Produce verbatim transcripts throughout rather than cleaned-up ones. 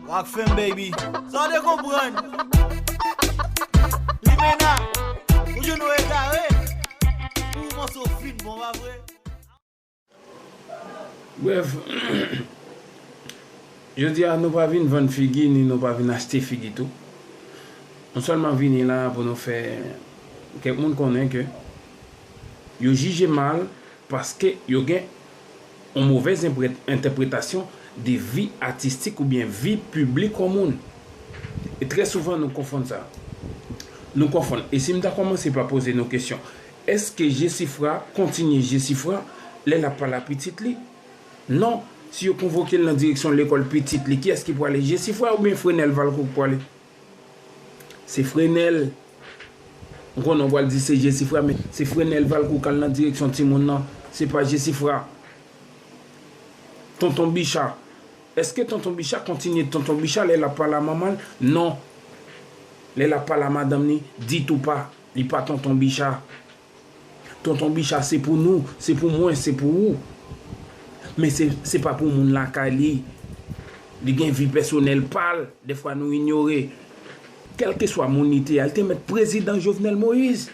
Rockfam, baby. Sa w te konprann? Limena, ou jwenn ou egare. Ou mòso fin bon, pa vre? Brèf, jodi a, nou pa vin vann figi, ni nou pa vin achte figi tou. Nou sèlman vini la pou nou fè kèk moun konnen ke yo jije mal paske yo gen yon movèz enprè-, entèpretasyon de vi atistik oubyen vi piblik yon moun. E trè souvan, nou konfonn sa. Nou konfonn. E si m ta kòmanse pa poze nou kesyon, èske Jesifra kontinye Jesifra lè l ap pale a pitit li? Non. Si yo konvoke l nan direksyon lekòl pitit li, kiyès ki prale? Jesifra oubyen Frenèl Valcourt k prale? Se Frenèl. M konnen w pral di se Jesifra, men se Frenèl Valcourt k al nan direksyon timoun nan. Se pa Jesifra. Tonton Bicha. Èske Tonton Bicha kontinye Tonton Bicha lè l ap pale a manman l? Non. Lè l ap pale a madanm li, ditou pa. Li pa Tonton Bicha. Tonton Bicha se pou nou, se pou mwen, se pou ou. Men se, se pa pou moun lakay li. Li gen vi pèsonèl pa l, dèfwa nou inyore. Kèlkeswa moun li te ye, li te mèt prezidan Jovenel Moïse.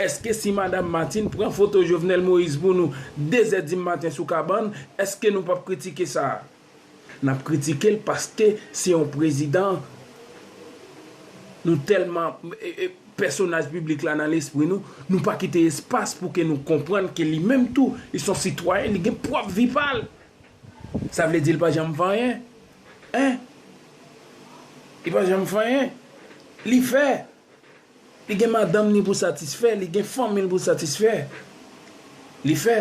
Èske si Madam Martine pran foto Jovenel Moïse pou nou dezè dimaten sou kabann, èske nou p ap kritike sa? N ap kritike l paske se yon prezidan. Nou tèlman, e, e, pèsonaj piblik la nan lespri nou, nou pa kite espas pou ke nou konprann ke li menm tou, li se yon sitwayen, li gen pwòp vi pa l. Sa vle di l pa janm fè anyen? Hein? Li pa janm fè anyen? Li fè. Li gen madanm li pou satisfè, li gen fanmi l pou satisfè. Li fè.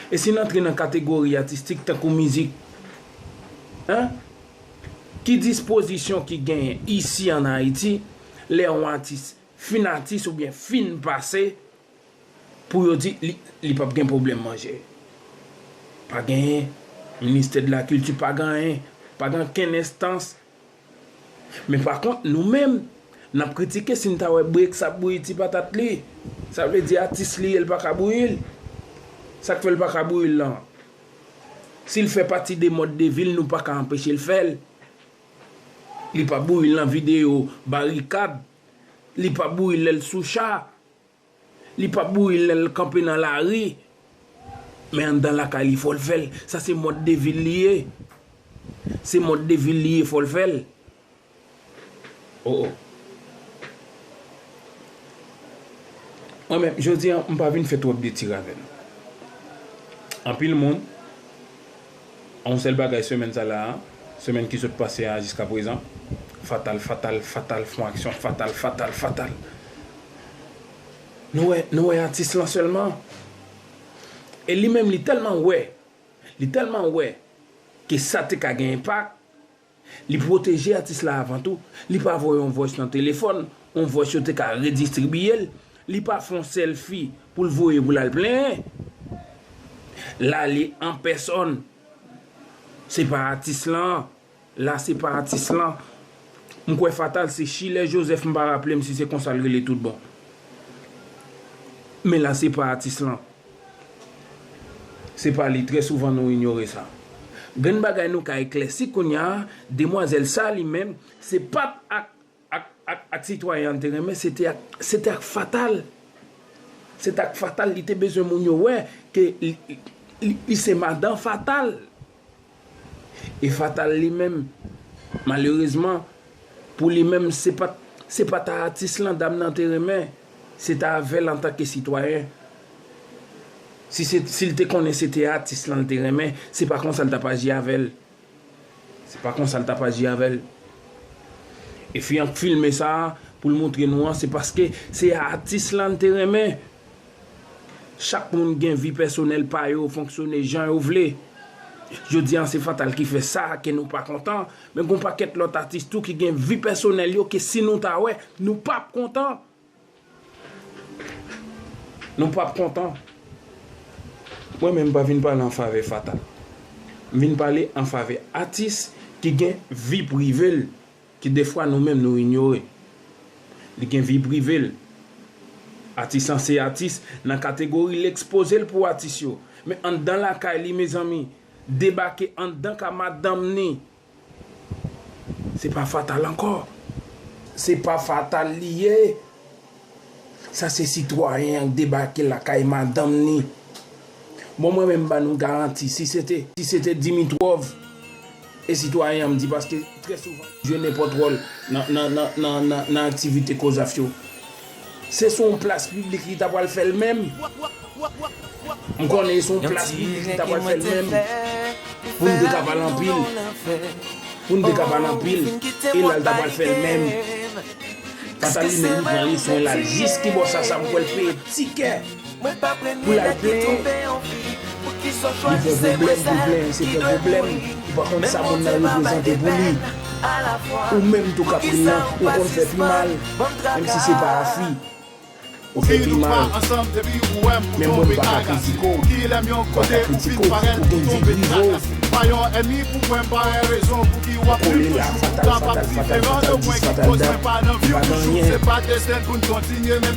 E si n antre nan kategori atistik tankou mizik, hein? Ki dispozisyon ki genyen isi ann Ayiti lè yon atis fin atis oubyen fin pase pou yo di li, li p ap gen pwoblèm manje? Pa genyen. Ministè de la Kilti pa gen anyen. Pa gen okenn enstans. Men pa kont, nou menm, n ap kritike si n ta wè Brix ap bouyi ti patat li. Sa vle di atis li ye, l pa ka bouyi l. Sa k fè l pa ka bouyi l lan? Si l fè pati de mòd de vi l, nou pa ka anpeche l fè l. Li pa bouyi l nan videyo barikad. Li pa bouyi l lè l sou cha. Li p ap bouyi l lè l kanpe nan lari. Men anndan lakay li, fò l fè l. Sa se mòd de vi l li ye. Se mòd de vi l li ye, fò l fè l. Oh, oh. Mwen menm, jodi a, m pa vin fè twòp detire avè nou. Anpil moun, yon sèl bagay semèn sa la a, semèn ki sot pase a jiska prezan, fatal, fatal, fatal, fè yon aksyon fatal, fatal, fatal. Nou wè, nou wè atis lan sèlman. E li menm, li tèlman wè, li tèlman wè ke sa te ka gen enpak, li pwoteje atis la avan tou. Li pa voye yon voice nan telefòn, yon voice yo te ka redistribiye l. Li pa fè yon selfie pou l voye pou l al plenyen. L ale an pèsòn. Se pa atis lan. La se pa atis lan. M kwè Fatal se Chilè Joseph, m pa raple m si se konsa l rele tout bon. Men la se pa atis lan. Se pa li, trè souvan nou inyore sa. Grenn bagay nou ka eklèsi kounye a, demwazèl sa li menm, se pa t ak, ak, ak, ak sitwayen an te renmen, se te ak, se te ak Fatal. Se te ak Fatal, li te bezwen moun yo wè ke li, li, li se madan Fatal. E Fatal li menm, malerezman, pou li menm, se pa t, se pa t atis lan dam nan te renmen, se t avè l antanke sitwayen. Si se, si l te konnen se te atis lan l te renmen, se pa konsa l t ap aji avè l. Se pa konsa l t ap aji avè l. E fi an k filme sa a, pou l montre nou an, se paske se atis lan l te renmen. Chak moun gen vi pèsonèl pa yo, fonksyone jan yo vle. Jodi a, se Fatal ki fè sa ke nou pa kontan, men gon pakèt lòt atis tou ki gen vi pèsonèl yo ke si nou ta wè, nou p ap kontan. Nou p ap kontan. Mwen menm, m pa vin pale an favè Fatal. M vin pale an favè atis ki gen vi prive l, ke defwa nou menm nou inyore. Li gen vi prive l. Atis lan se atis, nan kategori l ekspoze l pou atis yo. Men anndan lakay li, mezanmi, debake anndan ka madanm ni. Se pa fatal ankò. Se pa fatal li ye. Sa se sitwayen an k debake lakay madanm ni. Bon, mwen menm, m ba nou garanti, si se te, si se te Dimitrov, e sitwayen an, m di, paske trè souvan, jwe nenpòt wòl nan, nan, nan, nan, nan, nan aktivite Kozaf yo. Se sou yon plas piblik li ta pral fè l menm. M konnen se yon plas piblik li ta pral fè l menm. Pou n te ka pale anpil. Pou n te ka pale anpil. E la l ta pral fè l menm. Fatal li menm li pran leson l al jis ki bò sa, sa m kwè l peye tikè pou l al plenyen. Li pran pwoblèm pou plenyen, se pran pwoblèm. Ou pa konn sa moun nan reprezante pou li. Ou menm tou k ap ri l lan, ou konn fè pi mal, menm si se pa a fi. Ou fè pi mal. Men mwen m pa ka kritike w. M pa ka kritike w. Ou gen vi prive w. Ou kole la, fatal, fatal, fatal, fatal, dis, fatal dat. Li pa gen anyen. Li pa gen anyen.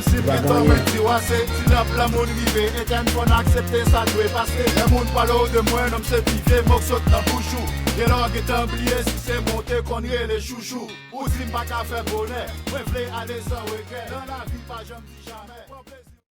Si lanp lan moun rive etèn, fò n aksepte sa dwe pase. Lè moun pale w de mwen, nonm se pi vye mo k sot nan bouch ou. Genlè w gentan bliye si se mwen w te konn rele chouchou. Ou di m pa ka fè bonè, mwen vle ale san regrè. Nan lavi pa janm di jamè.